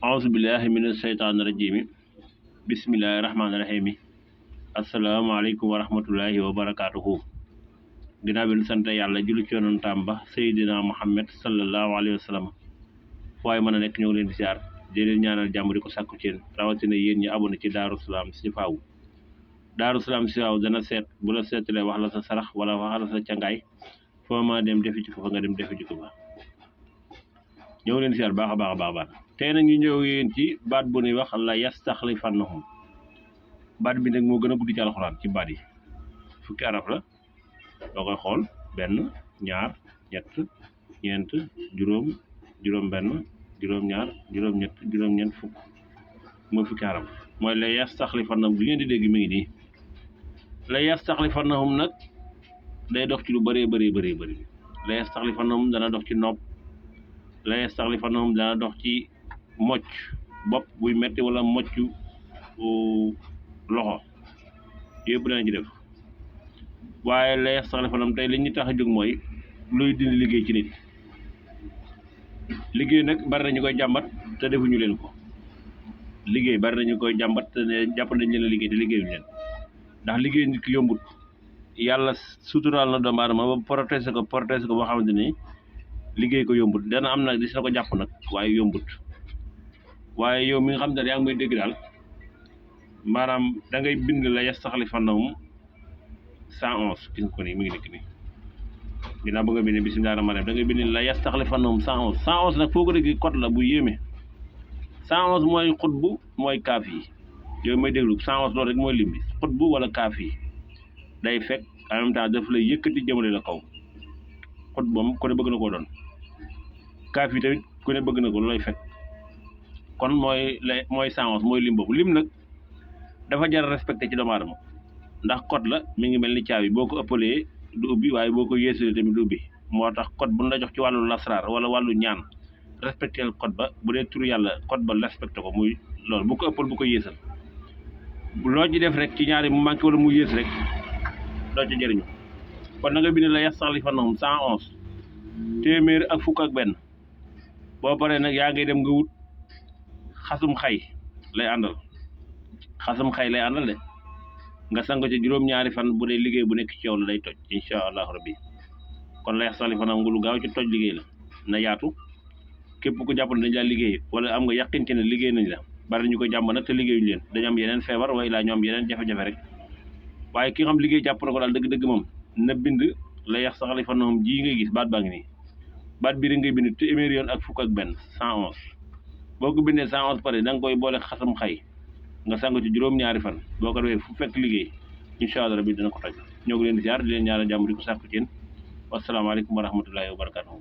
auzu billahi mina sheytaani rajimi bismillahi rahmaani rahimi asalaamaaleykum wa rahmatullahi wa barakaatuhu. ginnaaw bi ñu sant yàlla julli ci yonentam ba Seydina Muhammad sallallahu alayhi wa sallam waaye mën a nekk ñoo ngi leen di ziar di leen ñaanal jàmm di ko sàkku ci yéen rawatina yéen ñi abonné ci Daaru Salaam Chifaou. Daaru Salaam Chifaou dana seet bu la seetalee wax la sa sarax wala wax la sa cangaay foo ma dem defi ci ko fa nga dem defi ci ko fa ñëw leen ziar baax a baax a baax tey nag ñu ñëw yéen ci baat bu ñuy wax la yastaxlifannahum. baat bi nag moo gën a guddi ci alxuraan ci baat yi fukki araf la doo koy xool benn ñaar ñett ñeent juróom juróom benn juróom ñaar juróom ñett juróom ñeent fukk mooy fukki araf mooy la yastaxlifannahum bi ngeen di dégg mi ngi nii la yastaxlifannahum nag day dox ci lu bëree bëri la yastaxlifannahum dana dox ci nopp la yastaxlifannahum dana dox ci mocc bopp buy metti wala mocc loxo yëpp dana ci def waaye la yastaxlifannahum tey li ñu tax a jóg mooy luy dindi liggéey ci nit liggéey nag bari nañu koy jàmbat te defuñu leen ko liggéey bari nañu koy jàmbat te ne jàpp nañ leen liggéey te liggéeyuñu leen ndax liggéey nit ki yombut yàlla suturaal na doomu aadama ba protéger ko boo xamante ni liggéey ko yombut dana am nag dis na ko jàpp nag waaye yombut waaye yow mi nga xam ne yaa ngi may dégg daal maanaam da ngay bind la yastaxlifannahum 111 gis nga ko nii mi ngi nekk nii ginnaaw ba nga bind bismillaahi rahmaani rahiim da ngay bind la yastaxlifannahum 111 111 nag foo ko dégg code la bu yéeme 111 mooy xutbu mooy kaaf yi yow may déglu 111 loolu rek mooy lim bi xutbu wala kaaf yi day fekk en même temps daf lay yëkkati jëmale la kaw xutbu moom ku ne bëgg na koo doon kaaf yi tamit ku ne bëgg na ko lu lay fekk kon mooy 111 mooy lim boobu lim nag dafa jar respecté ci doomu aadama ndax code la mi ngi mel ni caabi boo ko ëppalee du ubbi waaye boo ko yéesalee tamit du ubbi moo tax code bu ñu la jox ci wàllu lasraar wala wàllu ñaan respecté code ba bu dee turu yàlla code ba respecté ko muy loolu bu ko ëppal bu ko yéesal loo ci def rek ci ñaari mu manqué wala mu yées rek doo ci jëriñu kon na nga bind la yastaxlifannahum 111 téeméer ak fukk ak benn boo paree nag yaa ngay dem nga wut xasum xay lay àndal de nga sango ci juróom-ñaari fan bu dee liggéey bu nekk ci yow la lay toj incha allahu rabbi kon la yastaxlifannahum nga lu gaaw ci toj liggéey la na yaatu képp ku jàpp ne dañ laa liggéey wala am nga yàqin ci ne liggéey nañ la bari ñu ko jàmb nag te liggéeyuñu leen dañu am yeneen feebar waaye laa ñu am yeneen jafe-jafe rek waaye ki nga xam liggéey jàpp na ko daal dëgg-dëgg moom na bind la yastaxlifannahum ji ngay gis baat baa ngi nii baat bi rek ngay bind téeméer yoon ak fukk ak benn 111 boo ko bindee 111 pare da nga koy boole xasam xay nga sango ci juróom-ñaari fan boo ko defee fu fekk liggéey incha allah rabbi dina ko toj ñoo ngi leen di ziar di leen ñaanal jàmm di ko sàkku ci yéen wasalaamaaleykum wa rahmatullahi wa barakatuhu